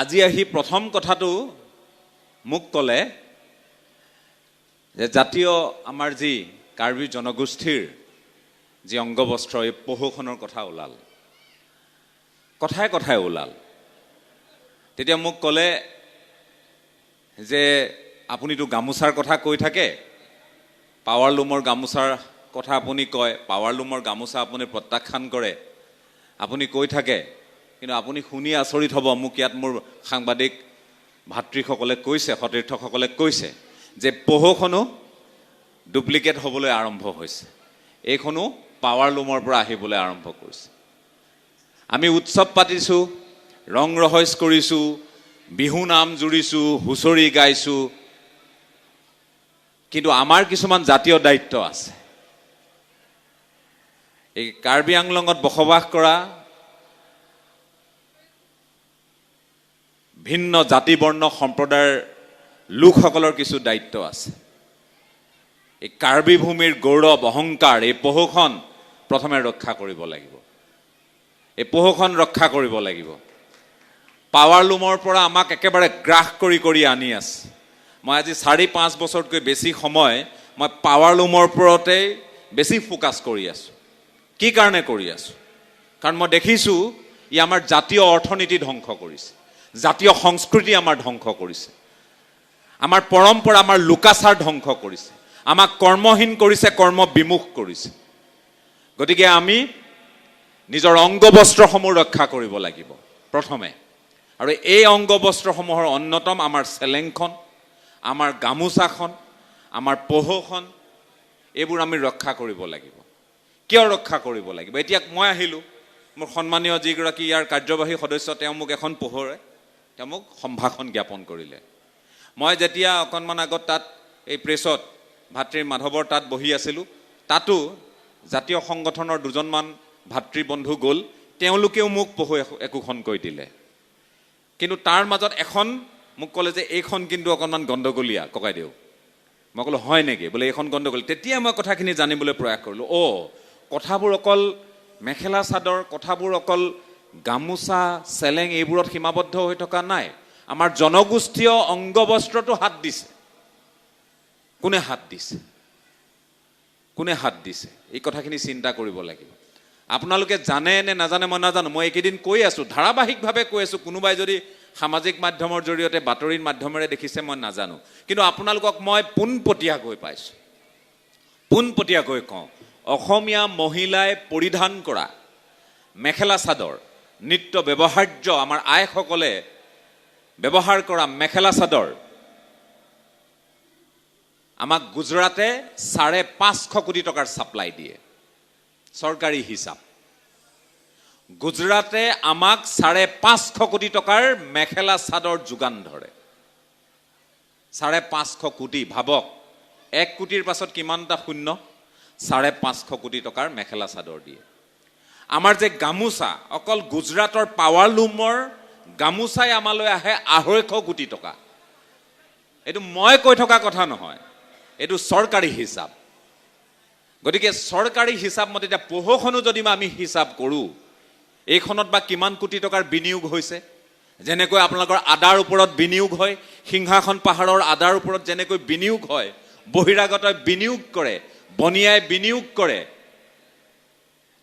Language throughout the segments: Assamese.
আজি আহি প্ৰথম কথাটো মোক ক'লে যে জাতীয় আমাৰ যি কাৰ্বি জনগোষ্ঠীৰ যি অংগবস্ত্ৰ, এই পহুখনৰ কথা ওলাল, কথাই কথাই ওলাল। তেতিয়া মোক ক'লে যে আপুনিতো গামোচাৰ কথা কৈ থাকে, পাৱাৰ লুমৰ গামোচাৰ কথা আপুনি কয়, পাৱাৰ লুমৰ গামোচা আপুনি প্ৰত্যাখ্যান কৰে, আপুনি কৈ থাকে, কিন্তু আপুনি শুনি আচৰিত হ'ব, মোক ইয়াত মোৰ সাংবাদিক ভাতৃসকলে কৈছে, সতীৰ্থসকলে কৈছে যে পহুখনো ডুপ্লিকেট হ'বলৈ আৰম্ভ হৈছে, এইখনো পাৱাৰ লুমৰ পৰা আহিবলৈ আৰম্ভ কৰিছে। আমি উৎসৱ পাতিছোঁ, ৰং ৰহইচ কৰিছোঁ, বিহু নাম জুৰিছোঁ, হুঁচৰি গাইছোঁ, কিন্তু আমাৰ কিছুমান জাতীয় দায়িত্ব আছে। এই কাৰ্বি আংলঙত বসবাস কৰা ভিন্ন জাতি বৰ্ণ সম্প্ৰদায়ৰ লোকসকলৰ কিছু দায়িত্ব আছে। এই কাৰ্বি ভূমিৰ গৌৰৱ, অহংকাৰ, এই পহুখন প্ৰথমে ৰক্ষা কৰিব লাগিব, এই পহুখন ৰক্ষা কৰিব লাগিব। পাৱাৰ লুমৰ পৰা আমাক একেবাৰে গ্ৰাস কৰি কৰি আনি আছে। মই আজি 4-5 বছৰতকৈ বেছি সময় মই পাৱাৰ লুমৰ ওপৰতেই বেছি ফ'কাছ কৰি আছোঁ। কি কাৰণে কৰি আছোঁ? কাৰণ মই দেখিছোঁ ই আমাৰ জাতীয় অৰ্থনীতি ধ্বংস কৰিছে, জাতীয় সংস্কৃতি আমাৰ ধ্বংস কৰিছে, আমাৰ পৰম্পৰা, আমাৰ লোকাচাৰ ধ্বংস কৰিছে, আমাক কৰ্মহীন কৰিছে, কৰ্ম বিমুখ কৰিছে। গতিকে আমি নিজৰ অংগবস্ত্ৰসমূহ ৰক্ষা কৰিব লাগিব প্ৰথমে। আৰু এই অংগবস্ত্ৰসমূহৰ অন্যতম আমাৰ চেলেংখন, আমাৰ গামোচাখন, আমাৰ পহুখন, এইবোৰ আমি ৰক্ষা কৰিব লাগিব। কিয় ৰক্ষা কৰিব লাগিব? এতিয়া মই আহিলোঁ, মোৰ সন্মানীয় যিগৰাকী ইয়াৰ কাৰ্যবাহী সদস্য, তেওঁ মোক এখন পোহৰে তেওঁ মোক সম্ভাষণ জ্ঞাপন কৰিলে। মই যেতিয়া অকণমান আগত তাত এই প্ৰেছত ভাতৃ মাধৱৰ তাত বহি আছিলোঁ, তাতো জাতীয় সংগঠনৰ দুজনমান ভাতৃ বন্ধু গ'ল, তেওঁলোকেও মোক পহু একোখনকৈ দিলে। কিন্তু তাৰ মাজত এখন মোক ক'লে যে এইখন কিন্তু অকণমান গণ্ডগোলীয়া ককাইদেউ। মই ক'লোঁ হয় নেকি? বোলে এইখন গণ্ডগোল। তেতিয়া মই কথাখিনি জানিবলৈ প্ৰয়াস কৰিলোঁ। অ', কথাবোৰ অকল মেখেলা চাদৰ, কথাবোৰ অকল গামোচা চেলেং এইবোৰত সীমাবদ্ধ হৈ থকা নাই, আমাৰ জনগোষ্ঠীয় অংগবস্ত্ৰটো হাত দিছে। কোনে হাত দিছে? কোনে হাত দিছে? এই কথাখিনি চিন্তা কৰিব লাগিব। আপোনালোকে জানে নে নাজানে মই নাজানো, মই এইকেইদিন কৈ আছোঁ, ধাৰাবাহিকভাৱে কৈ আছোঁ। কোনোবাই যদি সামাজিক মাধ্যমৰ জৰিয়তে বাতৰিৰ মাধ্যমেৰে দেখিছে মই নাজানো, কিন্তু আপোনালোকক মই পোনপটীয়াকৈ পাইছোঁ, পোনপটীয়াকৈ কওঁ, অসমীয়া মহিলাই পৰিধান কৰা মেখেলা চাদৰ, নিত্য ব্যৱহাৰ্য আমাৰ আইসকলে ব্যৱহাৰ কৰা মেখেলা চাদৰ আমাক গুজৰাটে 550 কোটি টকাৰ ছাপ্লাই দিয়ে, চৰকাৰী হিচাপ। গুজৰাটে আমাক 550 কোটি টকাৰ মেখেলা চাদৰ যোগান ধৰে। 550 কোটি, ভাবক, 1 কোটিৰ পাছত কিমানটা শূন্য? 550 কোটি টকাৰ মেখেলা চাদৰ দিয়ে। আমাৰ যে গামোচা, অকল গুজৰাটৰ পাৱাৰ লুমৰ গামোচাই আমালৈ আহে 250 কোটি টকা। এইটো মই কৈ থকা কথা নহয়, এইটো চৰকাৰী হিচাপ। গতিকে চৰকাৰী হিচাপ মতে এতিয়া পহুখনো যদি আমি হিচাপ কৰোঁ, এইখনত বা কিমান কোটি টকাৰ বিনিয়োগ হৈছে? যেনেকৈ আপোনালোকৰ আদাৰ ওপৰত বিনিয়োগ হয়, সিংহাসন পাহাৰৰ আদাৰ ওপৰত যেনেকৈ বিনিয়োগ হয়, বহিৰাগতই বিনিয়োগ কৰে, বনিয়াই বিনিয়োগ কৰে,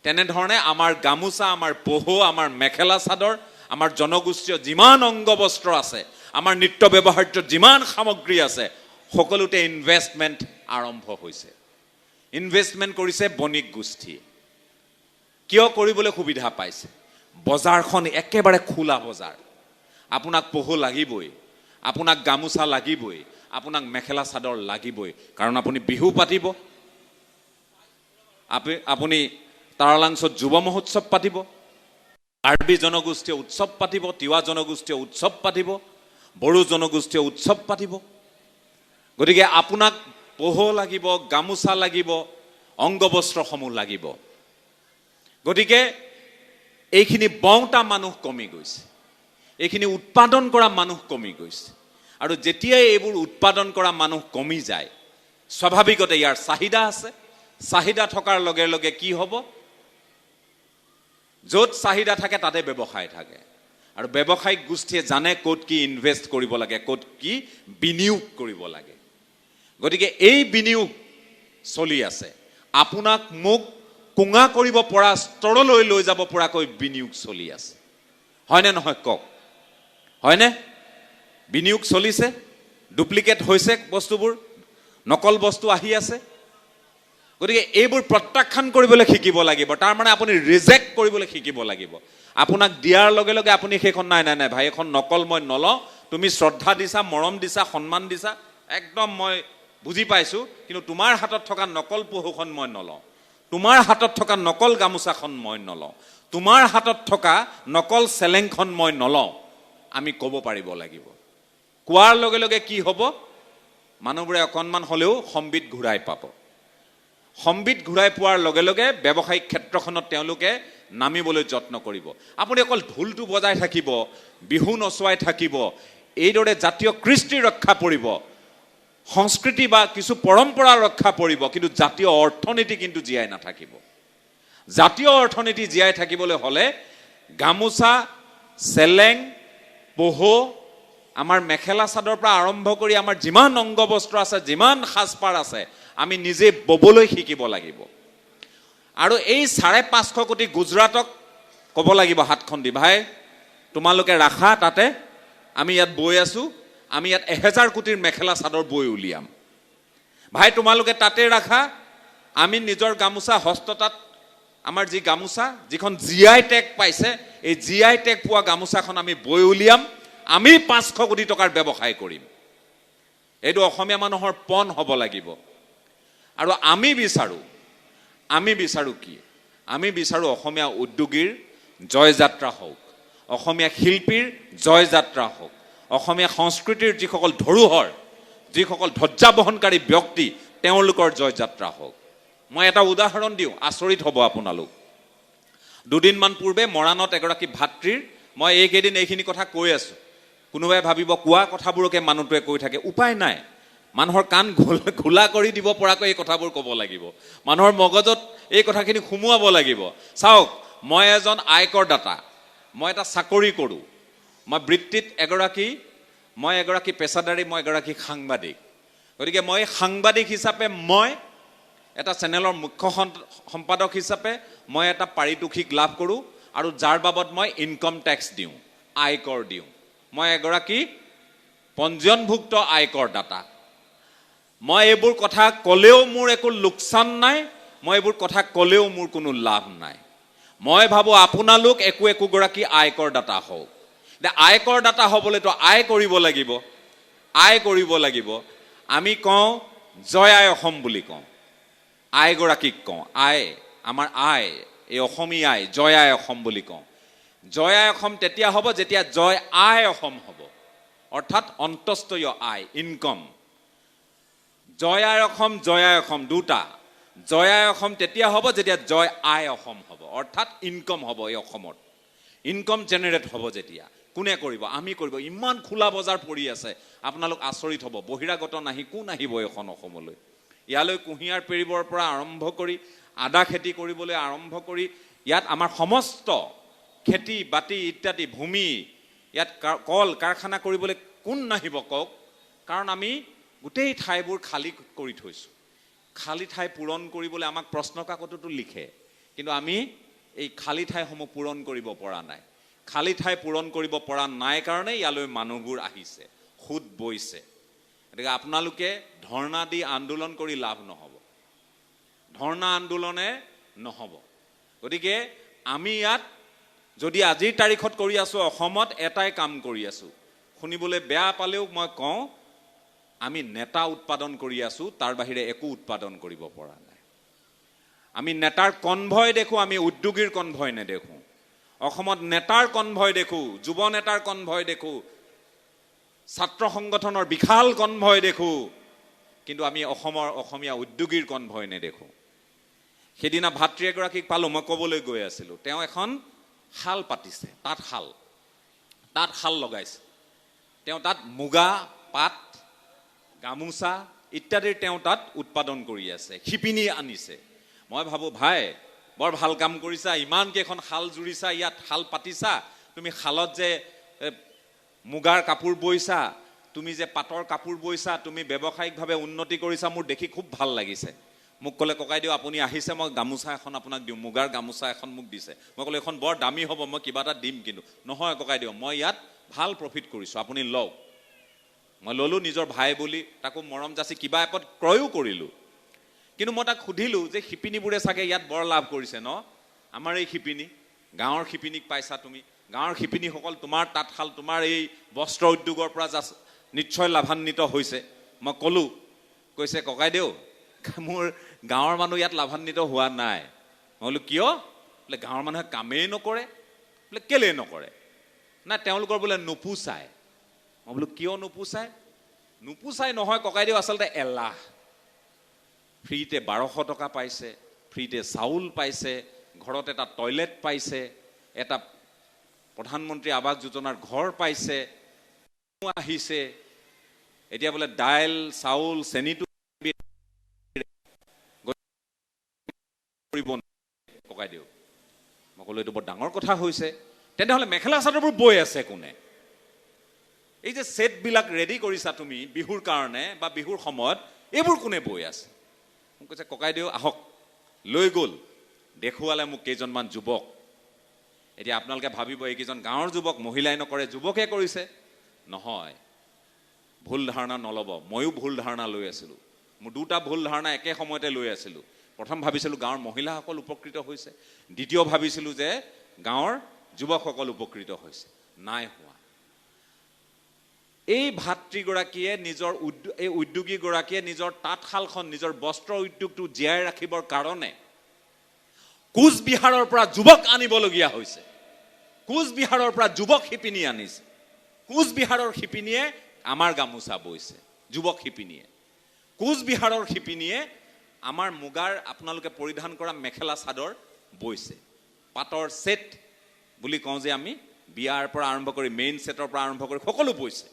তেনেধৰণে আমাৰ গামোচা, আমাৰ পহু, আমাৰ মেখেলা চাদৰ, আমাৰ জনগোষ্ঠীয় যিমান অংগবস্ত্ৰ আছে, আমাৰ নিত্য ব্যৱহাৰ্য যিমান সামগ্ৰী আছে, সকলোতে ইনভেষ্টমেণ্ট আৰম্ভ হৈছে। ইনভেষ্টমেণ্ট কৰিছে বণিক গোষ্ঠীয়ে। কিয় কৰিবলৈ সুবিধা পাইছে? বজাৰখন একেবাৰে খোলা বজাৰ। আপোনাক পহু লাগিবই, আপোনাক গামোচা লাগিবই, আপোনাক মেখেলা চাদৰ লাগিবই, কাৰণ আপুনি বিহু পাতিব, আপুনি তাৰালাংচত যুৱ মহোৎসৱ পাতিব, কাৰ্বি জনগোষ্ঠীয় উৎসৱ পাতিব, তিৱা জনগোষ্ঠীয় উৎসৱ পাতিব, বড়ো জনগোষ্ঠীয় উৎসৱ পাতিব। গতিকে আপোনাক পহু লাগিব, গামোচা লাগিব, অংগবস্ত্ৰসমূহ লাগিব। গতিকে এইখিনি বওঁতা মানুহ কমি গৈছে, এইখিনি উৎপাদন কৰা মানুহ কমি গৈছে। আৰু যেতিয়াই এইবোৰ উৎপাদন কৰা মানুহ কমি যায়, স্বাভাৱিকতে ইয়াৰ চাহিদা আছে। চাহিদা থকাৰ লগে লগে কি হ'ব? য'ত চাহিদা থাকে তাতে ব্যৱসায় থাকে। আৰু ব্যৱসায়িক গোষ্ঠীয়ে জানে ক'ত কি ইনভেষ্ট কৰিব লাগে, ক'ত কি বিনিয়োগ কৰিব লাগে। গতিকে এই বিনিয়োগ চলি আছে, আপোনাক মোক কোঙা কৰিব পৰা স্তৰলৈ লৈ যাব পৰাকৈ বিনিয়োগ চলি আছে। হয়নে নহয় কওক? হয়নে? বিনিয়োগ চলিছে, ডুপ্লিকেট হৈছে বস্তুবোৰ, নকল বস্তু আহি আছে। গতিকে এইবোৰ প্ৰত্যাখ্যান কৰিবলৈ শিকিব লাগিব। তাৰমানে আপুনি ৰিজেক্ট কৰিবলৈ শিকিব লাগিব। আপোনাক দিয়াৰ লগে লগে আপুনি সেইখন, নাই নাই নাই ভাই, এইখন নকল, মই নলওঁ। তুমি শ্ৰদ্ধা দিছা, মৰম দিছা, সন্মান দিছা, একদম মই বুজি পাইছোঁ, কিন্তু তোমাৰ হাতত থকা নকল পহুখন মই নলওঁ, তোমাৰ হাতত থকা নকল গামোচাখন মই নলওঁ, তোমাৰ হাতত থকা নকল চেলেংখন মই নলওঁ। আমি ক'ব পাৰিব লাগিব। কোৱাৰ লগে লগে কি হ'ব? মানুহবোৰে অকণমান হ'লেও সম্বিত ঘূৰাই পাব। সম্বিত ঘূৰাই পোৱাৰ লগে লগে ব্যৱসায়িক ক্ষেত্ৰখনত তেওঁলোকে নামিবলৈ যত্ন কৰিব। আপুনি অকল ঢোলটো বজাই থাকিব, বিহু নচুৱাই থাকিব, এইদৰে জাতীয় কৃষ্টি ৰক্ষা পৰিব, সংস্কৃতি বা কিছু পৰম্পৰা ৰক্ষা পৰিব, কিন্তু জাতীয় অৰ্থনীতি কিন্তু জীয়াই নাথাকিব। জাতীয় অৰ্থনীতি জীয়াই থাকিবলৈ হ'লে গামোচা, চেলেং, পহ, আমাৰ মেখেলা চাদৰ পৰা আৰম্ভ কৰি আমাৰ যিমান অংগ বস্ত্ৰ আছে, যিমান সাজপাৰ আছে, আমি নিজে ববলৈ শিকিব লাগিব। আৰু এই 550 কোটি গুজৰাটক ক'ব লাগিব হাতখন দি, ভাই তোমালোকে ৰাখা তাতে, আমি ইয়াত বৈ আছোঁ, আমি ইয়াত 1000 কোটিৰ মেখেলা চাদৰ বৈ উলিয়াম। ভাই তোমালোকে তাতে ৰাখা, আমি নিজৰ গামোচা হস্ততাঁত, আমাৰ যি গামোচা যিখন জি I tag পাইছে, এই জি I tag পোৱা গামোচাখন আমি বৈ উলিয়াম, আমি 500 কোটি টকাৰ ব্যৱসায় কৰিম। এইটো অসমীয়া মানুহৰ পণ হ'ব লাগিব। আৰু আমি বিচাৰোঁ কি? আমি বিচাৰোঁ অসমীয়া উদ্যোগীৰ জয়যাত্ৰা হওক, অসমীয়া শিল্পীৰ জয়যাত্ৰা হওক, অসমীয়া সংস্কৃতিৰ যিসকল ধৰোহৰ, যিসকল ধ্বজা বহনকাৰী ব্যক্তি, তেওঁলোকৰ জয়যাত্ৰা হওক। মই এটা উদাহৰণ দিওঁ, আচৰিত হ'ব আপোনালোক। দুদিনমান পূৰ্বে মৰাণত এগৰাকী ভাতৃৰ, মই এইকেইদিন এইখিনি কথা কৈ আছোঁ, কোনোবাই ভাবিব কোৱা কথাবোৰকে মানুহটোৱে কৈ থাকে। উপায় নাই, মানুহৰ কাণ ঘোলা কৰি দিব পৰাকৈ এই কথাবোৰ ক'ব লাগিব, মানুহৰ মগজত এই কথাখিনি সোমোৱাব লাগিব। চাওক, মই এজন আয়কৰদাতা, মই এটা চাকৰি কৰোঁ, মই বৃত্তিত এগৰাকী, মই এগৰাকী পেছাদাৰী, মই এগৰাকী সাংবাদিক। গতিকে মই সাংবাদিক হিচাপে, মই এটা চেনেলৰ মুখ্য সম্পাদক হিচাপে মই এটা পাৰিতোষিক লাভ কৰোঁ আৰু যাৰ বাবদ মই ইনকম টেক্স দিওঁ, আয়কৰ দিওঁ। মই এগৰাকী পঞ্জীয়নভুক্ত আয়কৰদাতা। মই এইবোৰ কথা ক'লেও মোৰ একো লোকচান নাই, মই এইবোৰ কথা ক'লেও মোৰ কোনো লাভ নাই। মই ভাবোঁ আপোনালোক একো একোগৰাকী আয়কৰদাতা হওক। এতিয়া আয়কৰদাতা হ'বলৈতো আয় কৰিব লাগিব, আয় কৰিব লাগিব। আমি কওঁ জয় আই অসম বুলি কওঁ, আইগৰাকীক কওঁ আই, আমাৰ আই, এই অসমী আই, জয় আই অসম বুলি কওঁ। জয় আই অসম তেতিয়া হ'ব যেতিয়া জয় আই অসম হ'ব, অৰ্থাৎ অন্তস্থীয় আয়, ইনকম। জয় আই অসম, জয় আই অসম দুটা। জয় আই অসম তেতিয়া হ'ব যেতিয়া জয় আই অসম হ'ব, অৰ্থাৎ ইনকম হ'ব। এই অসমত ইনকম জেনেৰেট হ'ব যেতিয়া, কোনে কৰিব? আমি কৰিব। ইমান খোলা বজাৰ পৰি আছে, আপোনালোক আচৰিত হ'ব। বহিৰাগত নাহি কোন আহিব এইখন অসমলৈ? ইয়ালৈ কুঁহিয়াৰ পেৰিবৰ পৰা আৰম্ভ কৰি আদা খেতি কৰিবলৈ আৰম্ভ কৰি ইয়াত আমাৰ সমস্ত খেতি বাতি ইত্যাদি ভূমি, ইয়াত কল কাৰখানা কৰিবলৈ কোন নাহিব কওক? কাৰণ আমি গোটেই ঠাইবোৰ খালী কৰি থৈছোঁ। খালী ঠাই পূৰণ কৰিবলৈ আমাক প্ৰশ্ন কাকততো লিখে, কিন্তু আমি এই খালী ঠাইসমূহ পূৰণ কৰিব পৰা নাই। খালী ঠাই পূৰণ কৰিব পৰা নাই কাৰণে ইয়ালৈ মানুহবোৰ আহিছে, সোঁত বৈছে। গতিকে আপোনালোকে ধৰ্ণা দি আন্দোলন কৰি লাভ নহ'ব, ধৰ্ণা আন্দোলনে নহ'ব। গতিকে আমি ইয়াত যদি আজিৰ তাৰিখত কৰি আছোঁ, অসমত এটাই কাম কৰি আছোঁ, শুনিবলৈ বেয়া পালেও মই কওঁ, আমি নেতা উৎপাদন কৰি আছোঁ, তাৰ বাহিৰে একো উৎপাদন কৰিব পৰা নাই। আমি নেতাৰ কনভয় দেখোঁ, আমি উদ্যোগীৰ কনভয় নেদেখোঁ। অসমত নেতাৰ কনভয় দেখোঁ, যুৱ নেতাৰ কনভয় দেখোঁ, ছাত্ৰ সংগঠনৰ বিশাল কনভয় দেখোঁ, কিন্তু আমি অসমৰ অসমীয়া উদ্যোগীৰ কনভয় নেদেখোঁ। সেইদিনা ভাতৃ এগৰাকীক পালোঁ, মই ক'বলৈ গৈ আছিলোঁ, তেওঁ এখন শাল পাতিছে, তাঁতশাল, তাঁতশাল লগাইছে। তেওঁ তাত মুগা পাট, গামোচা ইত্যাদিৰ তেওঁ তাত উৎপাদন কৰি আছে, শিপিনী আনিছে। মই ভাবোঁ, ভাই বৰ ভাল কাম কৰিছা, ইমান কেইখন শাল জুৰিছা, ইয়াত শাল পাতিছা তুমি। শালত যে মুগাৰ কাপোৰ বৈছা, তুমি যে পাটৰ কাপোৰ বৈছা, তুমি ব্যৱসায়িকভাৱে উন্নতি কৰিছা, মোৰ দেখি খুব ভাল লাগিছে। মোক ক'লে, ককাইদেউ আপুনি আহিছে, মই গামোচা এখন আপোনাক দিওঁ, মুগাৰ গামোচা এখন মোক দিছে। মই ক'লো এইখন বৰ দামী হ'ব, মই কিবা এটা দিম, কিন্তু নহয় ককাইদেউ, মই ইয়াত ভাল প্ৰফিট কৰিছোঁ, আপুনি লওক। মই ল'লোঁ নিজৰ ভাই বুলি, তাকো মৰম যাচি কিবা এপদ ক্ৰয়ো কৰিলোঁ। কিন্তু মই তাক সুধিলোঁ যে শিপিনীবোৰে চাগে ইয়াত বৰ লাভ কৰিছে ন, আমাৰ এই শিপিনী, গাঁৱৰ শিপিনীক পাইছা তুমি, গাঁৱৰ শিপিনীসকল তোমাৰ তাঁতশাল, তোমাৰ এই বস্ত্ৰ উদ্যোগৰ পৰা নিশ্চয় লাভান্বিত হৈছে। মই ক'লোঁ, কৈছে ককাইদেউ মোৰ গাঁৱৰ মানুহ ইয়াত লাভান্বিত হোৱা নাই। মই বোলো কিয়? বোলে গাঁৱৰ মানুহে কামেই নকৰে। বোলে কেলেই নকৰে? নাই তেওঁলোকৰ বোলে নোপোচায়। মই বোলো কিয় নোপোচায়? নোপোচাই নহয় ককাইদেউ, আচলতে এলাহ। ফ্ৰীতে 1200 টকা পাইছে, ফ্ৰীতে চাউল পাইছে, ঘৰত এটা টয়লেট পাইছে, এটা প্ৰধানমন্ত্ৰী আৱাস যোজনাৰ ঘৰ পাইছে, আহিছে, এতিয়া বোলে দাইল চাউল চেনিটো কৰিব ককাইদেউ। মই ক'লো এইটো বৰ ডাঙৰ কথা হৈছে, তেনেহ'লে মেখেলা চাদৰবোৰ বৈ আছে কোনে? এই যে ছেটবিলাক ৰেডি কৰিছা তুমি বিহুৰ কাৰণে বা বিহুৰ সময়ত, এইবোৰ কোনে বৈ আছে? মোক কৈছে ককাইদেউ আহক, লৈ গ'ল, দেখুৱালে মোক কেইজনমান যুৱক। এতিয়া আপোনালোকে ভাবিব এইকেইজন গাঁৱৰ যুৱক, মহিলাই নকৰে যুৱকে কৰিছে। নহয়, ভুল ধাৰণা নল'ব, ময়ো ভুল ধাৰণা লৈ আছিলোঁ, মোৰ দুটা ভুল ধাৰণা একে সময়তে লৈ আছিলোঁ। প্ৰথম ভাবিছিলোঁ গাঁৱৰ মহিলাসকল উপকৃত হৈছে, দ্বিতীয় ভাবিছিলোঁ যে গাঁৱৰ যুৱকসকল উপকৃত হৈছে। নাই হোৱা। এই ভাতৃগৰাকীয়ে নিজৰ এই উদ্যোগীগৰাকীয়ে নিজৰ তাঁতশালখন, নিজৰ বস্ত্ৰ উদ্যোগটো জীয়াই ৰাখিবৰ কাৰণে কোচবিহাৰৰ পৰা যুৱক আনিবলগীয়া হৈছে। কোচবিহাৰৰ পৰা যুৱক শিপিনী আনিছে, কোচবিহাৰৰ শিপিনীয়ে আমাৰ গামোচা বৈছে, যুৱক শিপিনীয়ে। কোচবিহাৰৰ শিপিনীয়ে আমাৰ মুগাৰ আপোনালোকে পৰিধান কৰা মেখেলা চাদৰ বৈছে, পাটৰ ছেট বুলি কওঁ যে আমি, বিয়াৰ পৰা আৰম্ভ কৰি মেইন ছেটৰ পৰা আৰম্ভ কৰি সকলো বৈছে।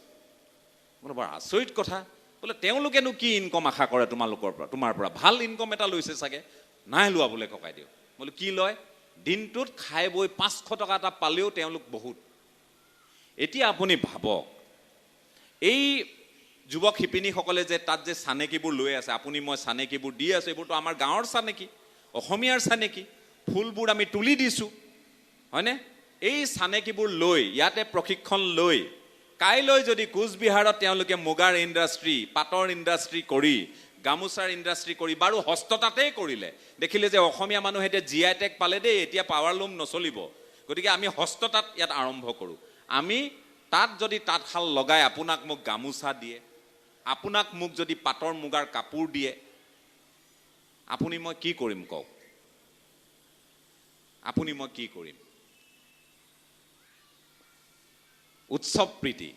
বোলো বৰ আচৰিত কথা, বোলে তেওঁলোকেনো কি ইনকম আশা কৰে তোমালোকৰ পৰা, তোমাৰ পৰা ভাল ইনকম এটা লৈছে চাগে। নাই লোৱা বোলে ককাইদেউ। বোলো কি লয়? দিনটোত খাই বৈ 500 টকা এটা পালেও তেওঁলোক বহুত। এতিয়া আপুনি ভাবক, এই যুৱক শিপিনীসকলে যে তাত যে চানেকিবোৰ লৈ আছে, আপুনি মই চানেকিবোৰ দি আছোঁ, এইবোৰতো আমাৰ গাঁৱৰ চানেকি, অসমীয়াৰ চানেকি, ফুলবোৰ আমি তুলি দিছোঁ, হয়নে? এই চানেকিবোৰ লৈ ইয়াতে প্ৰশিক্ষণ লৈ কাইলৈ যদি কোচবিহাৰত তেওঁলোকে মুগাৰ ইণ্ডাষ্ট্ৰী, পাটৰ ইণ্ডাষ্ট্ৰী কৰি, গামোচাৰ ইণ্ডাষ্ট্ৰী কৰি, বাৰু হস্ততাঁতেই কৰিলে, দেখিলে যে অসমীয়া মানুহে এতিয়া জি I tag পালে দেই, এতিয়া পাৱাৰ লুম নচলিব, গতিকে আমি হস্ততাঁত ইয়াত আৰম্ভ কৰোঁ। আমি তাত যদি তাঁতশাল লগাই আপোনাক মোক গামোচা দিয়ে, আপোনাক মোক যদি পাটৰ মুগাৰ কাপোৰ দিয়ে, আপুনি মই কি কৰিম কওক? আপুনি মই কি কৰিম? উৎসৱ প্ৰীতি,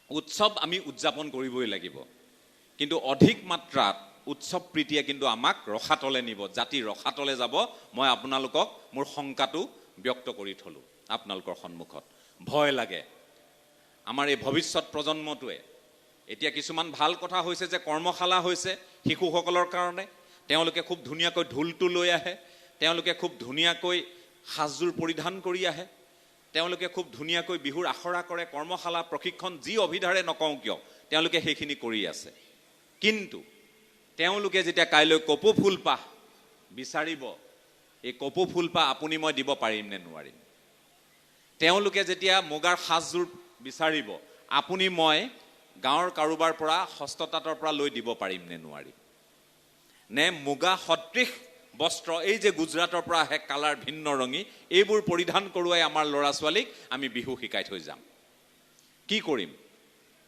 উৎসৱ আমি উদযাপন কৰিবই লাগিব, কিন্তু অধিক মাত্ৰাত উৎসৱ প্ৰীতিয়ে কিন্তু আমাক ৰসাতলে নিব, জাতি ৰসাতলে যাব। মই আপোনালোকক মোৰ শংকাটো ব্যক্ত কৰি থলোঁ আপোনালোকৰ সন্মুখত। ভয় লাগে আমাৰ এই ভৱিষ্যত প্ৰজন্মটোৱে। এতিয়া কিছুমান ভাল কথা হৈছে যে কৰ্মশালা হৈছে শিশুসকলৰ কাৰণে, তেওঁলোকে খুব ধুনীয়াকৈ ঢোলটো লৈ আহে, তেওঁলোকে খুব ধুনীয়াকৈ সাজযোৰ পৰিধান কৰি আহে, তেওঁলোকে খুব ধুনীয়াকৈ বিহুৰ আখৰা কৰে, কৰ্মশালা প্ৰশিক্ষণ যি অভিধাৰে নকওঁ কিয় তেওঁলোকে সেইখিনি কৰি আছে। কিন্তু তেওঁলোকে যেতিয়া কাইলৈ কপৌ ফুলপাহ বিচাৰিব, এই কপৌ ফুলপাহ আপুনি মই দিব পাৰিম নে নোৱাৰিম? তেওঁলোকে যেতিয়া মুগাৰ সাজযোৰ বিচাৰিব, আপুনি মই গাঁৱৰ কাৰোবাৰ পৰা হস্ততাঁতৰ পৰা লৈ দিব পাৰিম নে নোৱাৰিম? নে মুগা সদৃশ বস্ত্ৰ, এই যে গুজৰাটৰ পৰা আহে কালাৰ ভিন্ন ৰঙী, এইবোৰ পৰিধান কৰোৱাই আমাৰ ল'ৰা ছোৱালীক আমি বিহু শিকাই থৈ যাম? কি কৰিম?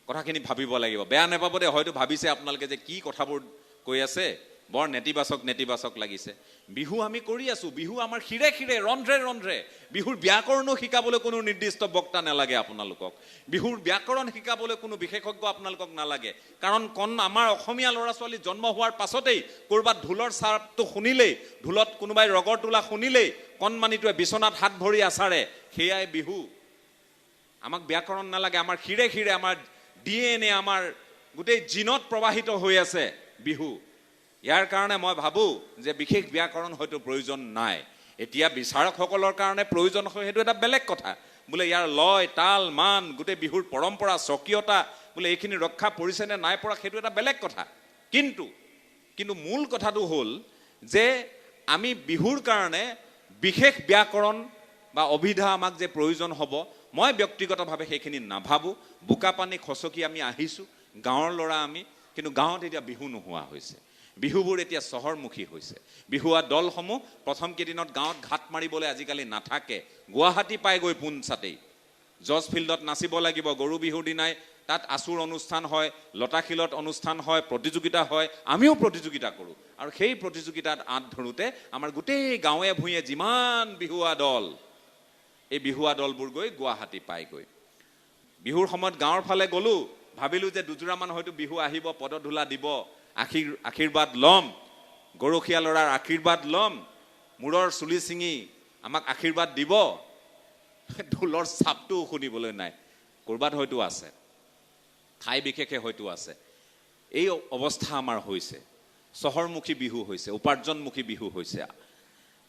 কথাখিনি ভাবিব লাগিব। বেয়া নাপাব দেই, হয়তো ভাবিছে আপোনালোকে যে কি কথাবোৰ কৈ আছে, বৰ নেতিবাচক নেতিবাচক লাগিছে। বিহু আমি কৰি আছোঁ, বিহু আমাৰ শিৰে শিৰে ৰন্ধ্ৰে ৰন্ধ্ৰে। বিহুৰ ব্যাকৰণো শিকাবলৈ কোনো নিৰ্দিষ্ট বক্তা নালাগে আপোনালোকক, বিহুৰ ব্যাকৰণ শিকাবলৈ কোনো বিশেষজ্ঞ আপোনালোকক নালাগে। কাৰণ কণ আমাৰ অসমীয়া ল'ৰা ছোৱালী জন্ম হোৱাৰ পাছতেই ক'ৰবাত ঢোলৰ চাপটো শুনিলেই, ঢোলত কোনোবাই ৰগৰ তোলা শুনিলেই কণমানিটোৱে বিচনাত হাত ভৰি আচাৰে, সেয়াই বিহু। আমাক ব্যাকৰণ নালাগে, আমাৰ শিৰে শিৰে আমাৰ DNA, আমাৰ গোটেই জিনত প্ৰবাহিত হৈ আছে বিহু। ইয়াৰ কাৰণে মই ভাবোঁ যে বিশেষ ব্যাকৰণ হয়তো প্ৰয়োজন নাই। এতিয়া বিচাৰকসকলৰ কাৰণে প্ৰয়োজন হয়, সেইটো এটা বেলেগ কথা। বোলে ইয়াৰ লয় তাল মান গোটেই বিহুৰ পৰম্পৰা স্বকীয়তা বোলে এইখিনি ৰক্ষা পৰিছে নে নাই পৰা সেইটো এটা বেলেগ কথা। কিন্তু কিন্তু মূল কথাটো হ'ল যে আমি বিহুৰ কাৰণে বিশেষ ব্যাকৰণ বা অভিধা আমাক যে প্ৰয়োজন হ'ব, মই ব্যক্তিগতভাৱে সেইখিনি নাভাবোঁ। বোকা পানী খচকি আমি আহিছোঁ, গাঁৱৰ ল'ৰা আমি, কিন্তু গাঁৱত এতিয়া বিহু নোহোৱা হৈছে। বিহুবোৰ এতিয়া চহৰমুখী হৈছে। বিহুৱা দলসমূহ প্ৰথম কেইদিনত গাঁৱত ঘাট মাৰিবলৈ আজিকালি নাথাকে, গুৱাহাটী পায়গৈ পোনচাতেই। জজ ফিল্ডত নাচিব লাগিব, গৰু বিহুৰ দিনাই তাত আচুৰ অনুষ্ঠান হয়, লতাশিলত অনুষ্ঠান হয়, প্ৰতিযোগিতা হয়, আমিও প্ৰতিযোগিতা কৰোঁ। আৰু সেই প্ৰতিযোগিতাত আঁত ধৰোঁতে আমাৰ গোটেই গাঁৱে ভূঞে যিমান বিহুৱা দল, এই বিহুৱা দলবোৰ গৈ গুৱাহাটী পায়গৈ। বিহুৰ সময়ত গাঁৱৰ ফালে গ'লোঁ, ভাবিলোঁ যে দুযোৰামান হয়তো বিহু আহিব, পদধূলা দিব, আশীৰ্বাদ ল'ম, গৰখীয়া ল'ৰাৰ আশীৰ্বাদ ল'ম, মূৰৰ চুলি ছিঙি আমাক আশীৰ্বাদ দিব। ঢোলৰ চাপটোও শুনিবলৈ নাই, ক'ৰবাত হয়তো আছে, ঠাই বিশেষে হয়তো আছে। এই অৱস্থা আমাৰ হৈছে। চহৰমুখী বিহু হৈছে, উপাৰ্জনমুখী বিহু হৈছে,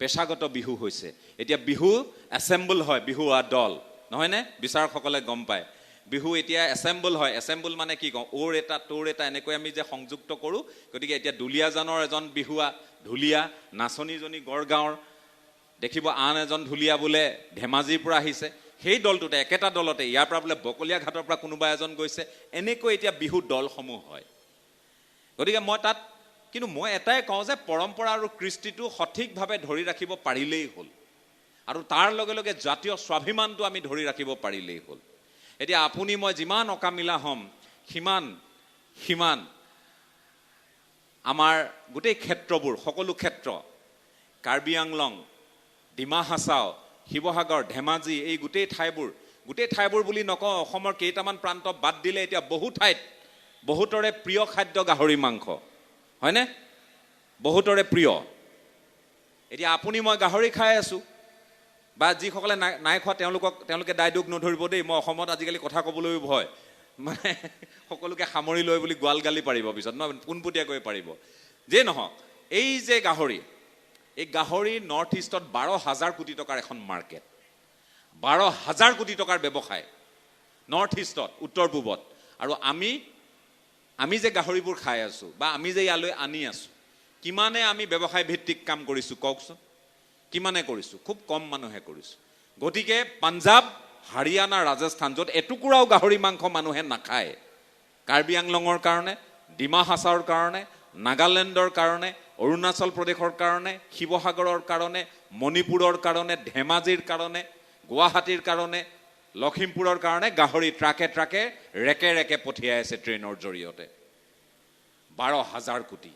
পেশাগত বিহু হৈছে। এতিয়া বিহু এছেম্বল হয়, বিহুৱা দল নহয়নে? বিচাৰকসকলে গম পায় বিহু এতিয়া এছেম্বল হয়। এছেম্বল মানে কি কওঁ, অ'ৰ এটা তোৰ এটা এনেকৈ আমি যে সংযুক্ত কৰোঁ। গতিকে এতিয়া দুলীয়াজানৰ এজন বিহুৱা ঢুলীয়া, নাচনীজনী গড়গাঁৱৰ, দেখিব আন এজন ঢুলীয়া বোলে ধেমাজিৰ পৰা আহিছে। সেই দলটোতে, একেটা দলতে ইয়াৰ পৰা বোলে বকলীয়া ঘাটৰ পৰা কোনোবা এজন গৈছে। এনেকৈ এতিয়া বিহু দলসমূহ হয়। গতিকে মই তাত কিন্তু মই এটাই কওঁ যে পৰম্পৰা আৰু কৃষ্টিটো সঠিকভাৱে ধৰি ৰাখিব পাৰিলেই হ'ল, আৰু তাৰ লগে লগে জাতীয় স্বাভিমানটো আমি ধৰি ৰাখিব পাৰিলেই হ'ল। এতিয়া আপুনি মই যিমান অকামিলা হ'ম, সিমান সিমান আমাৰ গোটেই ক্ষেত্ৰবোৰ, সকলো ক্ষেত্ৰ, কাৰ্বি আংলং, ডিমা হাছাও, শিৱসাগৰ, ধেমাজি, এই গোটেই ঠাইবোৰ, গোটেই ঠাইবোৰ বুলি নকওঁ, অসমৰ কেইটামান প্ৰান্ত বাদ দিলে এতিয়া বহু ঠাইত বহুতৰে প্ৰিয় খাদ্য গাহৰি মাংস, হয়নে? বহুতৰে প্ৰিয়। এতিয়া আপুনি মই গাহৰি খাই আছোঁ, বা যিসকলে নাই খোৱা তেওঁলোকে দায় দোষ নধৰিব দেই। মই অসমত আজিকালি কথা ক'বলৈও ভয়, মানে সকলোকে সামৰি লৈ বুলি গোৱাল গালি পাৰিব পিছত, নহয় পোনপটীয়াকৈ পাৰিব। যে নহওক, এই যে গাহৰি, এই গাহৰি নৰ্থ ইষ্টত 12,000 কোটি টকাৰ এখন মাৰ্কেট, 12,000 কোটি টকাৰ ব্যৱসায় নৰ্থ ইষ্টত, উত্তৰ পূবত। আৰু আমি যে গাহৰিবোৰ খাই আছোঁ বা আমি যে ইয়ালৈ আনি আছোঁ, কিমানে আমি ব্যৱসায় ভিত্তিক কাম কৰিছোঁ কওকচোন? কিমানে কৰিছোঁ? খুব কম মানুহে কৰিছোঁ। গতিকে পাঞ্জাৱ, হাৰিয়ানা, ৰাজস্থান, য'ত এটুকুৰাও গাহৰি মাংস মানুহে নাখায়, কাৰ্বি আংলঙৰ কাৰণে, ডিমা হাছাওৰ কাৰণে, নাগালেণ্ডৰ কাৰণে, অৰুণাচল প্ৰদেশৰ কাৰণে, শিৱসাগৰৰ কাৰণে, মণিপুৰৰ কাৰণে, ধেমাজিৰ কাৰণে, গুৱাহাটীৰ কাৰণে, লখিমপুৰৰ কাৰণে গাহৰি ট্ৰাকে ট্ৰাকে ৰেকে ৰেকে পঠিয়াই আছে ট্ৰেইনৰ জৰিয়তে। 12,000 কোটি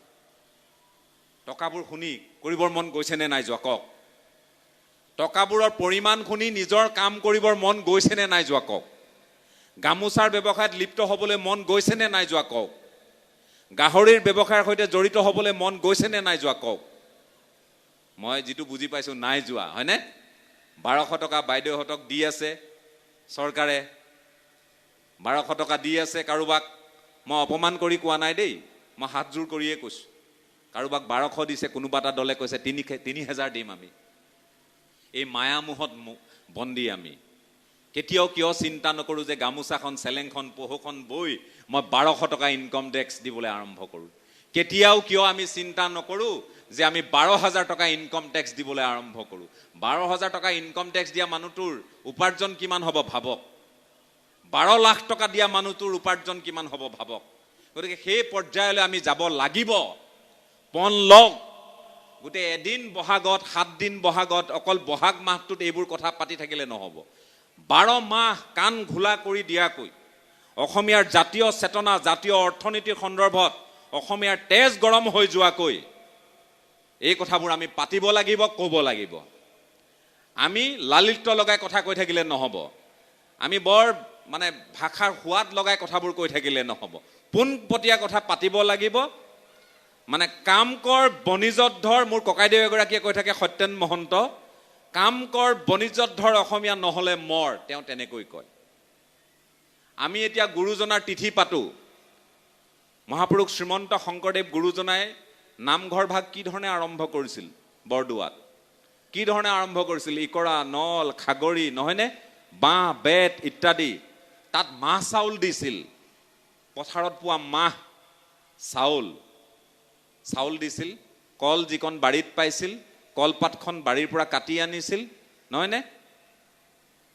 টকাবোৰ শুনি কৰিবৰ মন গৈছেনে নাই যোৱা কওক? টকাবোৰৰ পৰিমাণ শুনি নিজৰ কাম কৰিবৰ মন গৈছেনে নাই যোৱা কওক? গামোচাৰ ব্যৱসায়ত লিপ্ত হ'বলৈ মন গৈছেনে নাই যোৱা কওক? গাহৰিৰ ব্যৱসায়ৰ সৈতে জড়িত হ'বলৈ মন গৈছেনে নাই যোৱা কওক? মই যিটো বুজি পাইছোঁ নাই যোৱা, হয়নে? 1200 টকা বাইদেউহঁতক দি আছে চৰকাৰে, 1200 টকা দি আছে কাৰোবাক। মই অপমান কৰি কোৱা নাই দেই, মই হাতযোৰ কৰিয়ে কৈছোঁ। কাৰোবাক 1200 দিছে, কোনোবা এটা দলে কৈছে 3,000 দিম আমি। এই মায়ামোহত বন্দী আমি। কেতিয়াও কিয় চিন্তা নকৰোঁ যে গামোচাখন, চেলেংখন, পহুখন বৈ মই 1200 টকা ইনকম টেক্স দিবলৈ আৰম্ভ কৰোঁ। কেতিয়াও কিয় আমি চিন্তা নকৰোঁ যে আমি 12,000 টকা ইনকম টেক্স দিবলৈ আৰম্ভ কৰোঁ। 12,000 টকা ইনকম টেক্স দিয়া মানুহটোৰ উপাৰ্জন কিমান হ'ব ভাবক। 12 লাখ টকা দিয়া মানুহটোৰ উপাৰ্জন কিমান হ'ব ভাবক। গতিকে সেই পৰ্যায়লৈ আমি যাব লাগিব। পণ লওক। গোটেই এদিন বহাগত, 7 দিন বহাগত, অকল বহাগ মাহটোত এইবোৰ কথা পাতি থাকিলে নহ'ব। 12 মাহ কাণ ঘোলা কৰি দিয়াকৈ অসমীয়াৰ জাতীয় চেতনা, জাতীয় অৰ্থনীতিৰ সন্দৰ্ভত অসমীয়াৰ তেজ গৰম হৈ যোৱাকৈ এই কথাবোৰ আমি পাতিব লাগিব, ক'ব লাগিব। আমি লালিত্য লগাই কথা কৈ থাকিলে নহ'ব, আমি বৰ মানে ভাষাৰ সোৱাদ লগাই কথাবোৰ কৈ থাকিলে নহ'ব, পোনপটীয়া কথা পাতিব লাগিব। মানে কাম কৰ বণিজত ধৰ, মোৰ ককাইদেউ এগৰাকীয়ে কৈ থাকে, সত্যেন মহন্ত, কাম কৰ বণিজত ধৰ অসমীয়া নহ'লে মৰ, তেওঁ তেনেকৈ কয়। আমি এতিয়া গুৰুজনাৰ তিথি পাতোঁ। মহাপুৰুষ শ্ৰীমন্ত শংকৰদেৱ গুৰুজনাই নামঘৰ ভাগ কি ধৰণে আৰম্ভ কৰিছিল বৰদোৱাত, কি ধৰণে আৰম্ভ কৰিছিল, ইকৰা, নল, খাগৰি, নহয়নে? বাঁহ বেত ইত্যাদি। তাত মাহ চাউল দিছিল, পথাৰত পোৱা মাহ চাউল, চাউল দিছিল। কল যিকণ বাৰীত পাইছিল, কলপাতখন বাৰীৰ পৰা কাটি আনিছিল, নহয়নে?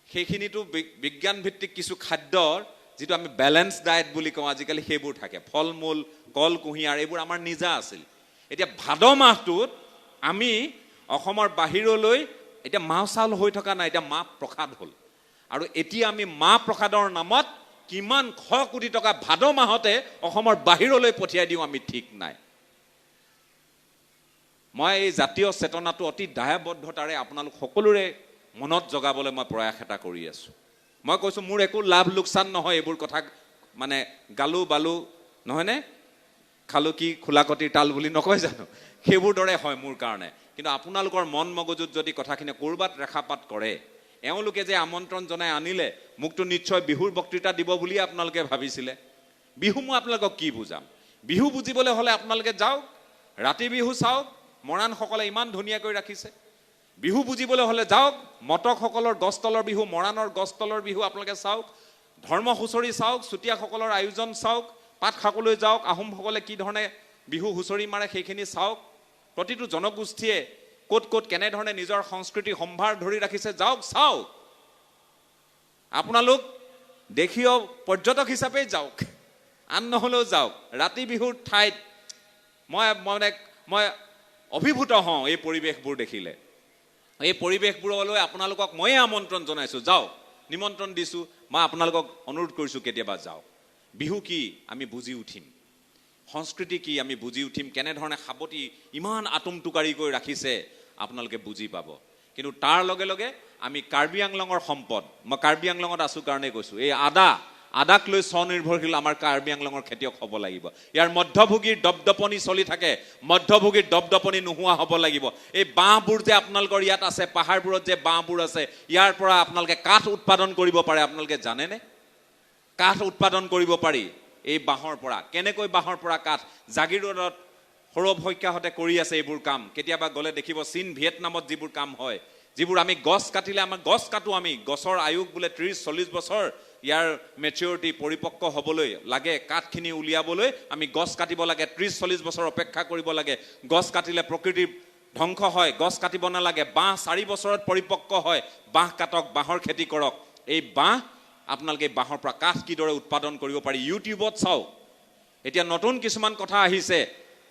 সেইখিনিতো বিজ্ঞানভিত্তিক কিছু খাদ্যৰ যিটো আমি বেলেঞ্চ ডায়েট বুলি কওঁ আজিকালি, সেইবোৰ থাকে। ফল মূল, কল, কুঁহিয়াৰ, এইবোৰ আমাৰ নিজা আছিল। এতিয়া ভাদ মাহটোত আমি অসমৰ বাহিৰলৈ এতিয়া মাহ চাউল হৈ থকা নাই, এতিয়া মাহ প্ৰসাদ হ'ল। আৰু এতিয়া আমি মাহ প্ৰসাদৰ নামত কিমান শ কোটি টকা ভাদ মাহতে অসমৰ বাহিৰলৈ পঠিয়াই দিওঁ আমি ঠিক নাই। মই এই জাতীয় চেতনাটো অতি দায়বদ্ধতাৰে আপোনালোক সকলোৰে মনত জগাবলৈ মই প্ৰয়াস এটা কৰি আছোঁ। মই কৈছোঁ মোৰ একো লাভ লোকচান নহয় এইবোৰ কথা, মানে গালো বালো নহয়নে, খালো কি খোলাকটিৰ তাল বুলি নকয় জানো, সেইবোৰ দৰে হয় মোৰ কাৰণে। কিন্তু আপোনালোকৰ মন মগজুত যদি কথাখিনি ক'ৰবাত ৰেখাপাত কৰে, এওঁলোকে যে আমন্ত্ৰণ জনাই আনিলে মোকতো নিশ্চয় বিহুৰ বক্তৃতা দিব বুলিয়ে আপোনালোকে ভাবিছিলে। বিহু মই আপোনালোকক কি বুজাম? বিহু বুজিবলৈ হ'লে আপোনালোকে যাওক ৰাতি বিহু চাওক, মৰাণসকলে ইমান ধুনীয়াকৈ ৰাখিছে। বিহু বুজিবলৈ হ'লে যাওক মটকসকলৰ গছতলৰ বিহু, মৰাণৰ গছতলৰ বিহু আপোনালোকে চাওক, ধৰ্ম হুঁচৰি চাওক, চুতীয়াসকলৰ আয়োজন চাওক, পাত শাকলৈ যাওক, আহোমসকলে কি ধৰণে বিহু হুঁচৰি মাৰে সেইখিনি চাওক। প্ৰতিটো জনগোষ্ঠীয়ে ক'ত ক'ত কেনেধৰণে নিজৰ সংস্কৃতি সম্ভাৰ ধৰি ৰাখিছে যাওক চাওক। আপোনালোক দেশীয় পৰ্যটক হিচাপেই যাওক, আন নহ'লেও যাওক। ৰাতি বিহুৰ ঠাইত মই মানে মই অভিভূত হওঁ এই পৰিৱেশবোৰ দেখিলে। এই পৰিৱেশবোৰলৈ আপোনালোকক ময়ে আমন্ত্ৰণ জনাইছোঁ, যাওক, নিমন্ত্ৰণ দিছোঁ, মই আপোনালোকক অনুৰোধ কৰিছোঁ কেতিয়াবা যাওক। বিহু কি আমি বুজি উঠিম, সংস্কৃতি কি আমি বুজি উঠিম, কেনেধৰণে সাৱটি ইমান আটোমটোকাৰিকৈ ৰাখিছে আপোনালোকে বুজি পাব। কিন্তু তাৰ লগে লগে আমি কাৰ্বি আংলঙৰ সম্পদ, মই কাৰ্বি আংলঙত আছোঁ কাৰণেই কৈছোঁ, এই আদাক লৈ স্বনিৰ্ভৰশীল আমাৰ কাৰ্বি আংলঙৰ খেতিয়ক হ'ব লাগিব। ইয়াৰ মধ্যভোগীৰ দপদপনি চলি থাকে, মধ্যভোগীৰ দপদপনি নোহোৱা হ'ব লাগিব। এই বাঁহবোৰ যে আপোনালোকৰ ইয়াত আছে, পাহাৰবোৰত যে বাঁহবোৰ আছে, ইয়াৰ পৰা আপোনালোকে কাঠ উৎপাদন কৰিব পাৰে, আপোনালোকে জানেনে? কাঠ উৎপাদন কৰিব পাৰি এই বাঁহৰ পৰা। কেনেকৈ বাঁহৰ পৰা কাঠ? জাগিৰোডত সৌৰভ শইকীয়াহঁতে কৰি আছে এইবোৰ কাম। কেতিয়াবা গ'লে দেখিব চীন ভিয়েটনামত যিবোৰ কাম হয়, যিবোৰ আমি গছ কাটিলে, আমাৰ গছ কাটো আমি, গছৰ আয়ুস বোলে 30-40 বছৰ ইয়াৰ মেচিউৰিটি পৰিপক্ক হ'বলৈ লাগে, কাঠখিনি উলিয়াবলৈ আমি গছ কাটিব লাগে, 30-40 বছৰ অপেক্ষা কৰিব লাগে। গছ কাটিলে প্ৰকৃতিৰ ধ্বংস হয়, গছ কাটিব নালাগে। বাঁহ 4 বছৰত পৰিপক্ক হয়, বাঁহ কাটক, বাঁহৰ খেতি কৰক। এই বাঁহ আপোনালোকে বাঁহৰ পৰা কাঠ কিদৰে উৎপাদন কৰিব পাৰি ইউটিউবত চাওক। এতিয়া নতুন কিছুমান কথা আহিছে।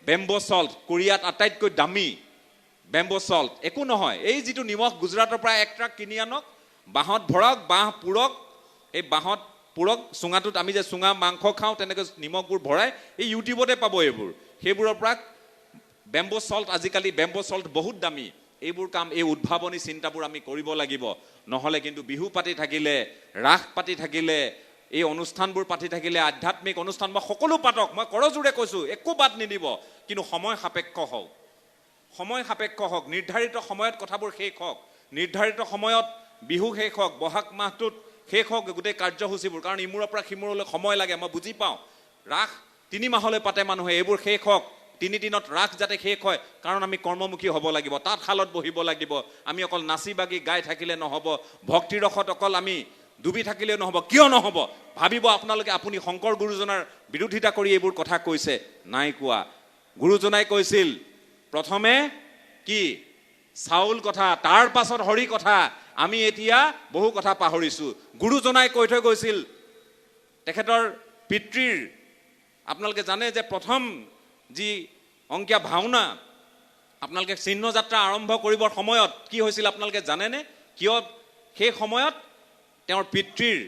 বেম্বো চল্ট, কোৰিয়াত আটাইতকৈ দামী বেম্বো চল্ট, একো নহয়, এই যিটো নিমখ গুজৰাটৰ পৰা এক ট্ৰাক কিনি আনক, বাঁহত ভৰাওক, বাঁহ পুৰক, এই বাঁহত পুৰক, চুঙাটোত আমি যে চুঙা মাংস খাওঁ তেনেকৈ নিমখবোৰ ভৰাই, এই ইউটিউবতে পাব এইবোৰ। সেইবোৰৰ পৰা বেম্বো চল্ট, আজিকালি বেম্বো চল্ট বহুত দামী। এইবোৰ কাম, এই উদ্ভাৱনী চিন্তাবোৰ আমি কৰিব লাগিব। নহ'লে কিন্তু বিহু পাতি থাকিলে, ৰাস পাতি থাকিলে, এই অনুষ্ঠানবোৰ পাতি থাকিলে, আধ্যাত্মিক অনুষ্ঠান মই সকলো পাতক, মই কৰজোৰে কৈছোঁ, একো বাদ নিদিব, কিন্তু সময় সাপেক্ষ হওক, সময় সাপেক্ষ হওক, নিৰ্ধাৰিত সময়ত কথাবোৰ শেষ হওক, নিৰ্ধাৰিত সময়ত বিহু শেষ হওক, বহাগ মাহটোত শেষ হওক গোটেই কাৰ্যসূচীবোৰ। কাৰণ ইমূৰৰ পৰা সিমূৰলৈ সময় লাগে, মই বুজি পাওঁ। ৰাস 3 মাহলৈ পাতে মানুহে, এইবোৰ শেষ হওক, 3 দিনত ৰাস যাতে শেষ হয়। কাৰণ আমি কৰ্মমুখী হ'ব লাগিব, তাঁতশালত বহিব লাগিব। আমি অকল নাচি বাগি গাই থাকিলে নহ'ব, ভক্তিৰসত অকল আমি ডুবি থাকিলেও নহ'ব। কিয় নহ'ব ভাবিব আপোনালোকে, আপুনি শংকৰ গুৰুজনাৰ বিৰোধিতা কৰি এইবোৰ কথা কৈছে, নাই কোৱা। গুৰুজনাই কৈছিল প্ৰথমে কি চাউল কথা, তাৰ পাছত হৰি কথা। আমি এতিয়া বহু কথা পাহৰিছোঁ। গুৰুজনাই কৈ থৈ গৈছিল তেখেতৰ পিতৃৰ, আপোনালোকে জানে যে প্ৰথম যি অংকীয়া ভাওনা, আপোনালোকে চিহ্নযাত্ৰা আৰম্ভ কৰিবৰ সময়ত কি হৈছিল আপোনালোকে জানেনে? কিয় সেই সময়ত তেওঁৰ পিতৃৰ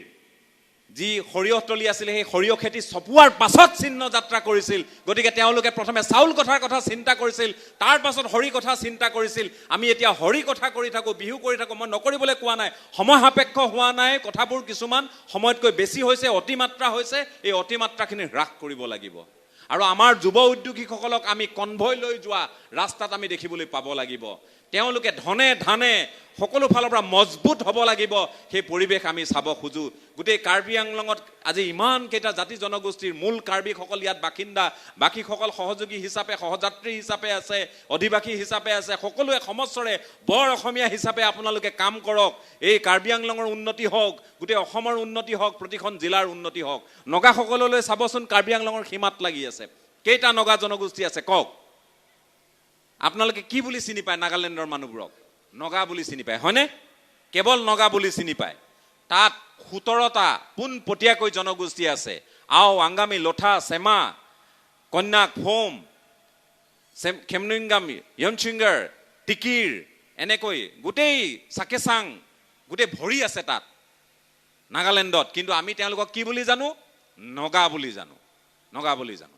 যি সৰিয়হতলী আছিলে, সেই সৰিয়হ খেতি চপোৱাৰ পাছত চিহ্ন যাত্ৰা কৰিছিল। গতিকে তেওঁলোকে প্ৰথমে চাউল কথাৰ কথা চিন্তা কৰিছিল, তাৰ পাছত হৰি কথা চিন্তা কৰিছিল। আমি এতিয়া হৰি কথা কৰি থাকোঁ, বিহু কৰি থাকোঁ। মই নকৰিবলৈ কোৱা নাই, সময় সাপেক্ষ হোৱা নাই, কথাবোৰ কিছুমান সময়তকৈ বেছি হৈছে, অতিমাত্ৰা হৈছে। এই অতিমাত্ৰাখিনি হ্ৰাস কৰিব লাগিব। আৰু আমাৰ যুৱ উদ্যোগীসকলক আমি কনভয় লৈ যোৱা ৰাস্তাত আমি দেখিবলৈ পাব লাগিব। তেওঁলোকে ধনে ধানে সকলো ফালৰ পৰা মজবুত হ'ব লাগিব, সেই পৰিৱেশ আমি চাব খোজোঁ। গোটেই কাৰ্বি আংলঙত আজি ইমানকেইটা জাতি জনগোষ্ঠীৰ মূল কাৰ্বিসকল ইয়াত বাসিন্দা, বাকীসকল সহযোগী হিচাপে, সহযাত্ৰী হিচাপে আছে, অধিবাসী হিচাপে আছে। সকলোৱে সমস্বৰে বৰ অসমীয়া হিচাপে আপোনালোকে কাম কৰক। এই কাৰ্বি আংলঙৰ উন্নতি হওক, গোটেই অসমৰ উন্নতি হওক, প্ৰতিখন জিলাৰ উন্নতি হওক। নগাসকললৈ চাবচোন, কাৰ্বি আংলঙৰ সীমাত লাগি আছে। কেইটা নগা জনগোষ্ঠী আছে কওক? আপোনালোকে কি বুলি চিনি পায় নাগালেণ্ডৰ মানুহবোৰক? নগা বুলি চিনি পায়, হয়নে? কেৱল নগা বুলি চিনি পায়। তাত 17টা পোনপটীয়াকৈ জনগোষ্ঠী আছে। আও, আংগামী, লোথা, চেমা, কন্যাক, ফোম, খেমনুংগামী, য়নচিংগাৰ, টিকিৰ, এনেকৈ গোটেই চাকেচাং গোটেই ভৰি আছে তাত নাগালেণ্ডত। কিন্তু আমি তেওঁলোকক কি বুলি জানো? নগা বুলি জানো, নগা বুলি জানো।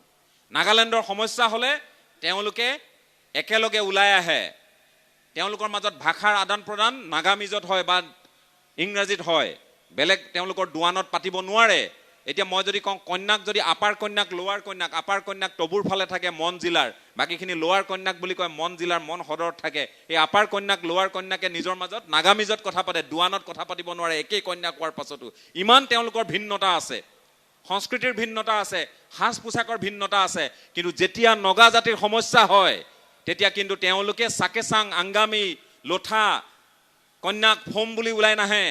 নাগালেণ্ডৰ সমস্যা হ'লে তেওঁলোকে একেলগে ওলাই আহে। তেওঁলোকৰ মাজত ভাষাৰ আদান প্ৰদান নাগামিজত হয় বা ইংৰাজীত হয়, বেলেগ তেওঁলোকৰ দোৱানত পাতিব নোৱাৰে। এতিয়া মই যদি কওঁ কন্যাক, যদি আপাৰ কন্যাক, লোৱাৰ কন্যাক, আপাৰ কন্যাক তবুৰ ফালে থাকে মন জিলাৰ, বাকীখিনি লোৱাৰ কন্যাক বুলি কয়, মন জিলাৰ মন সদৰত থাকে। এই আপাৰ কন্যাক, লোৱাৰ কন্যাকে নিজৰ মাজত নাগামিজত কথা পাতে, দোৱানত কথা পাতিব নোৱাৰে। একেই কন্যাক কোৱাৰ পাছতো ইমান তেওঁলোকৰ ভিন্নতা আছে, সংস্কৃতিৰ ভিন্নতা আছে, সাজ পোছাকৰ ভিন্নতা আছে। কিন্তু যেতিয়া নগা জাতিৰ সমস্যা হয়, তেতিয়া কিন্তু তেওঁলোকে চাকেচাং, আংগামী, লোথা, কন্যাক, ফোম বুলি ওলাই নাহে,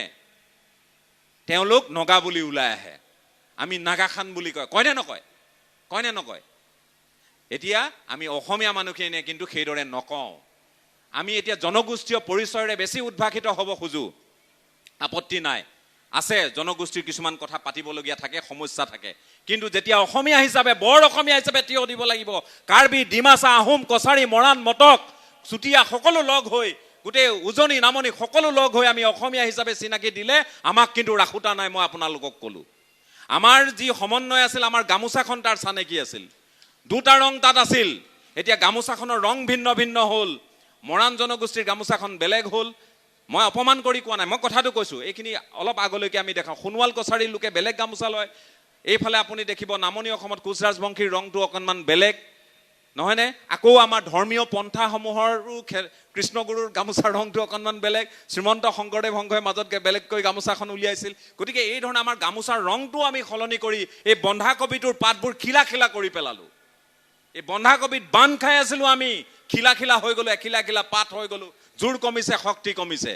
তেওঁলোক নগা বুলি ওলাই আহে। আমি নাগাখান বুলি কয়, কয়নে নকয়? কয়নে নকয়? এতিয়া আমি অসমীয়া মানুহখিনিয়ে কিন্তু সেইদৰে নকওঁ। আমি এতিয়া জনগোষ্ঠীয় পৰিচয়ৰে বেছি উদ্ভাসিত হ'ব খোজোঁ, আপত্তি নাই, আছে জনগোষ্ঠীৰ কিছুমান কথা পাতিবলগীয়া থাকে, সমস্যা থাকে। কিন্তু যেতিয়া অসমীয়া হিচাপে, বৰ অসমীয়া হিচাপে থিয় দিব লাগিব, কাৰ্বি, ডিমাচা, আহোম, কছাৰী, মৰাণ, মটক, চুতীয়া সকলো লগ হৈ, গোটেই উজনি নামনি সকলো লগ হৈ আমি অসমীয়া হিচাপে চিনাকি দিলে আমাক কিন্তু ৰাখোতা নাই। মই আপোনালোকক ক'লোঁ, আমাৰ যি সমন্বয় আছিল, আমাৰ গামোচাখন তাৰ চানেকি আছিল। দুটা ৰং তাত আছিল। এতিয়া গামোচাখনৰ ৰং ভিন্ন ভিন্ন হ'ল। মৰাণ জনগোষ্ঠীৰ গামোচাখন বেলেগ হ'ল। মই অপমান কৰি কোৱা নাই, মই কথাটো কৈছোঁ। এইখিনি অলপ আগলৈকে আমি দেখাওঁ, সোণোৱাল কছাৰীৰ লোকে বেলেগ গামোচা লয়। এইফালে আপুনি দেখিব নামনি অসমত কোচ ৰাজবংশীৰ ৰংটো অকণমান বেলেগ, নহয়নে? আকৌ আমাৰ ধৰ্মীয় পন্থাসমূহৰো কৃষ্ণগুৰুৰ গামোচাৰ ৰংটো অকণমান বেলেগ, শ্ৰীমন্ত শংকৰদেৱ সংঘই মাজত বেলেগকৈ গামোচাখন উলিয়াইছিল। গতিকে এই ধৰণে আমাৰ গামোচাৰ ৰংটো আমি সলনি কৰি এই বন্ধাকবিটোৰ পাতবোৰ খিলা খিলা কৰি পেলালোঁ। এই বন্ধাকবিত বান্ধ খাই আছিলোঁ আমি, খিলা খিলা হৈ গ'লো, এখিলা এখিলা পাত হৈ গ'লো। জোৰ কমিছে, শক্তি কমিছে,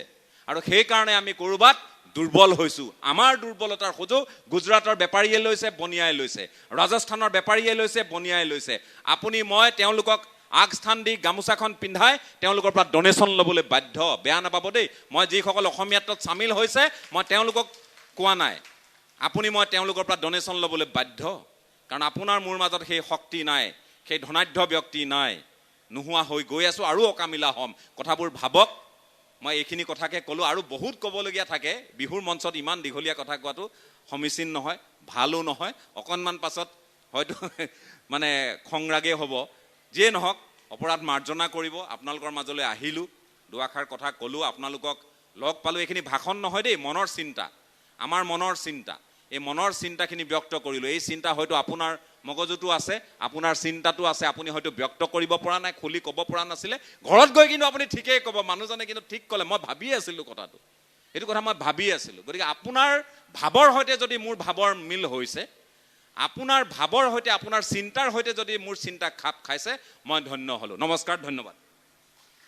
আৰু সেইকাৰণে আমি ক'ৰবাত দুৰ্বল হৈছোঁ। আমাৰ দুৰ্বলতাৰ সুযোগ গুজৰাটৰ বেপাৰীয়ে লৈছে, বনিয়াই লৈছে, ৰাজস্থানৰ বেপাৰীয়ে লৈছে, বনিয়াই লৈছে। আপুনি মই তেওঁলোকক আগস্থান দি গামোচাখন পিন্ধাই তেওঁলোকৰ পৰা ডনেশ্যন ল'বলৈ বাধ্য। বেয়া নাপাব দেই, মই যিসকল অসমীয়াত্বত চামিল হৈছে মই তেওঁলোকক কোৱা নাই। আপুনি মই তেওঁলোকৰ পৰা ডনেশ্যন ল'বলৈ বাধ্য, কাৰণ আপোনাৰ মোৰ মাজত সেই শক্তি নাই, সেই ধনাঢ্য ব্যক্তি নাই, নোহোৱা হৈ গৈ আছোঁ আৰু অকামিলা হ'ম। কথাবোৰ ভাবক। মই এইখিনি কথাকে ক'লোঁ, আৰু বহুত ক'বলগীয়া থাকে। বিহুৰ মঞ্চত ইমান দীঘলীয়া কথা কোৱাটো সমীচীন নহয়, ভালো নহয়। অকণমান পাছত হয়তো মানে খংৰাগেই হ'ব। যিয়ে নহওক, অপৰাধ মাৰ্জনা কৰিব। আপোনালোকৰ মাজলৈ আহিলোঁ, দুআষাৰ কথা ক'লোঁ, আপোনালোকক লগ পালোঁ। এইখিনি ভাষণ নহয় দেই, মনৰ চিন্তা, আমাৰ মনৰ চিন্তা। এই মনৰ চিন্তাখিনি ব্যক্ত কৰিলোঁ। এই চিন্তা হয়তো আপোনাৰ মগজুতো আছে, আপোনাৰ চিন্তাটো আছে, আপুনি হয়তো ব্যক্ত কৰিব পৰা নাই, খুলি ক'ব পৰা নাছিলে। ঘৰত গৈ কিন্তু আপুনি ঠিকেই ক'ব, মানুহজনে কিন্তু ঠিক ক'লে, মই ভাবি আছিলোঁ কথাটো, এইটো কথা মই ভাবি আছিলোঁ। গতিকে আপোনাৰ ভাৱৰ সৈতে যদি মোৰ ভাৱৰ মিল হৈছে, আপোনাৰ ভাৱৰ সৈতে, আপোনাৰ চিন্তাৰ সৈতে যদি মোৰ চিন্তা খাপ খাইছে, মই ধন্য হ'লোঁ। নমস্কাৰ, ধন্যবাদ।